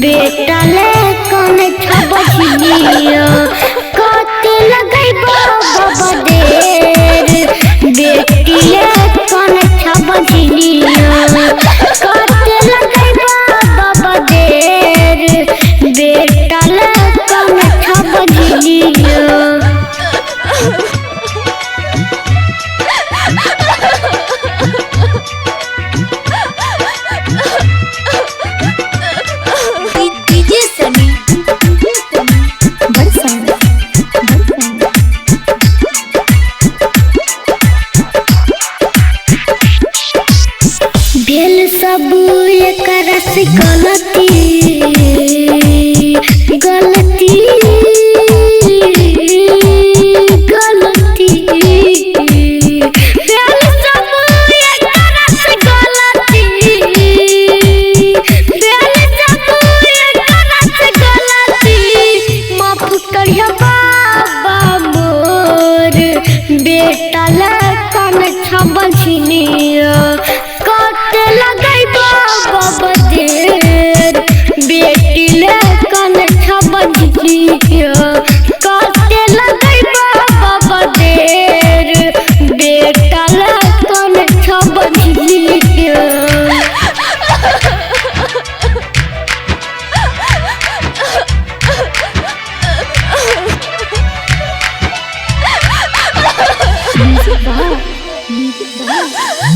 बेटा ले कौन छबझिया कते लगैबो बाबा देर। बेटी ले कौन छबझिया कते लगैबो बाबा देर। बेटा ले कौन छबझिया। भेल सब एकर से गलती गलती गलती। भेल सब एकर से गलती, भेल सब एकर से गलती। माफ करिह बाबा मोर, बेटा ले कौन छबझिनिया कते लगैबो बाबा देर। बेटी ले कौन छबझिनिया कते लगैबो बाबा देर। बेटा ले कौन छबझिनिया।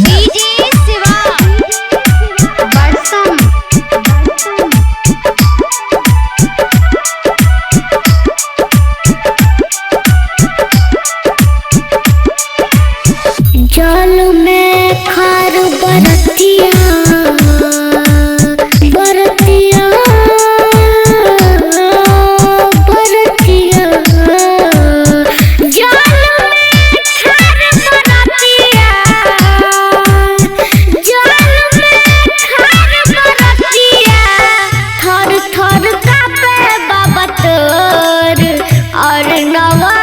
डीजे शिवा बरसम। जल में खार बरतिया बरतिया बरतिया। जल में खार बरतिया, जल में खार बरतिया। थर थर कापे बाबा तोर और नवा